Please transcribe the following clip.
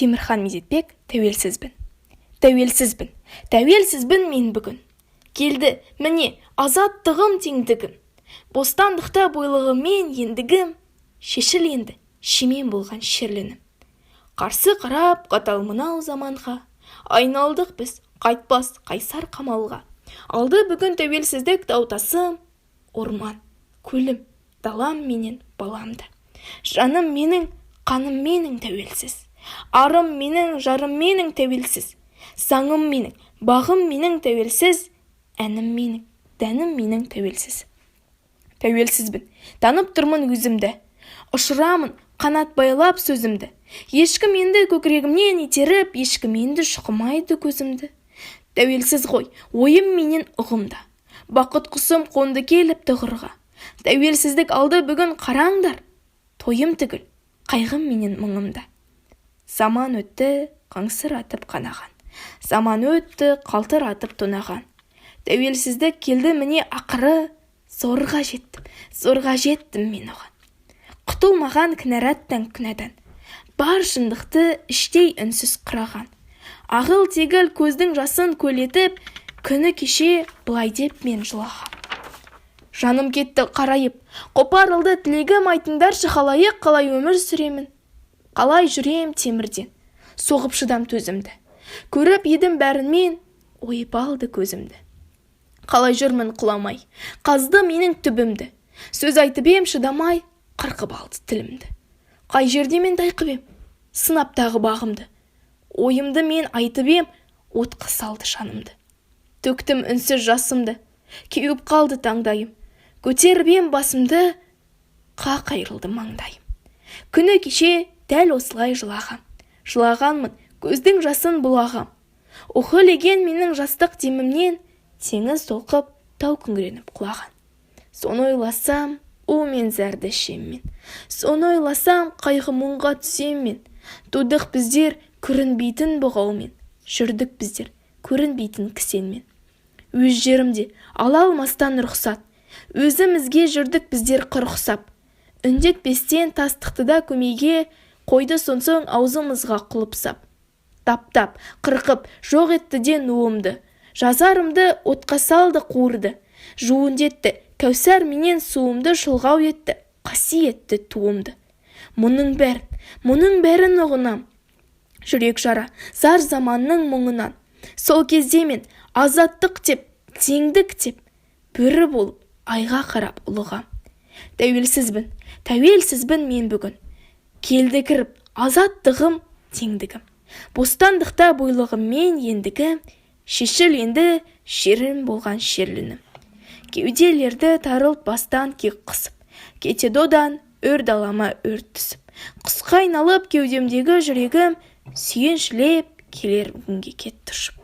Темірхан Медетбек. Тәуелсізбін, тәуелсізбін, тәуелсізбін мен бүгін. Келді, міне, азаттығым, теңдігім. Бостандықта бойлығыммен ендігім. Шешіл енді шемен болған шерлі үнім. Қарсы қарап қатал мынау заманға, айналдық біз қайтпас қайсар қамалға. Алды бүгін тәуелсіздік тау тасым, орман, көлім, далам менен балам да. Жаным менің, қаным менің тәуелсіз. Арым менің, жарым менің тәуелсіз. Заңым менің, бағым менің тәуелсіз. Әнім менің, дәнім менің тәуелсіз. Тәуелсізбін, танып тұрмын өзімді. Ұшырамын қанат байлап сөзімді. Ешкім енді көкірегімнен итеріп, ешкім енді шұқымайды көзімді. Тәуелсіз ғой ойым менен ұғым да. Бақыт құсым қонды келіп тұғырға. Тәуелсіздік алды бүгін, қараңдар. Тойым түгіл, қайғым менен мұңым да. Заман өтті қаңсыратып қанаған. Заман өтті қалтыратып тонаған. Тәуелсіздік келді, міне, ақыры. Зорға жеттім, зорға жеттім мен оған. Құтылмаған кінәраттан, күнәдан. Бар шындықты іштей үнсіз құраған. Ағыл тегіл көздің жасын көл етіп, күні кеше былай деп мен жылағам: Жаным кетті қарайып, қопарылды тілегім. Айтыңдаршы, халайық, қалай өмір сүремін? Қалай жүрем темірден соғып шыдам төзімді? Көріп едім бәрін мен, ойып алды көзімді. Қалай жүрмін құламай? Қазды менің түбімді. Сөз айтып ем, шыдамай қырқып алды тілімді. Қай жерде мен тайқып ем? Сынап тағы бағымды. Ойымды мен айтып ем, отқа салды жанымды. Төктім үнсіз жасымды, кеуіп қалды таңдайым. Көтеріп ем басымды, қақ айрылды маңдайым. Күні кеше дәл осылай жылағам. Жылағанмын, көздің жасын бұлағам. Уһілеген менің жастық демімнен теңіз толқып, тау күңіреніп құлаған. Соны ойласам, у мен зәрді ішем мен. Соны ойласам, қайғы мұңға түсем мен. Тудық біздер көрінбейтін бұғаумен, жүрдік біздер көрінбейтін кісенмен. Өз жерімде ала алмастан рұқсат, өзімізге жүрдік біздер құр ұқсап. Үндетпестен тас тықты да көмейге, қойды сонсоң аузымызға құлып сап. Таптап, қырқып, жоқ етті де нуымды. Жазарымды отқа салды, қуырды. Жуындетті кәусар менен суымды, шұлғау етті қасиетті туымды. Мұның бәрін, мұның бәрін ұғынам, жүрек жара зар заманның мұңынан. Сол кезде мен азаттық деп, теңдік деп, бөрі болып айға қарап ұлығам. Тәуелсізбін, тәуелсізбін мен бүгін. Келді кіріп азаттығым, теңдігім. Бостандықта бойлығыммен ендігім. Шешіл енді шерім болған шерлі үнім. Кеуделерді тарылтпастан кек қысып, кетеді одан өр далама өрт түсіп. Құсқа айналып кеудемдегі жүрегім сүйіншілеп келер күнге кетті ұшып.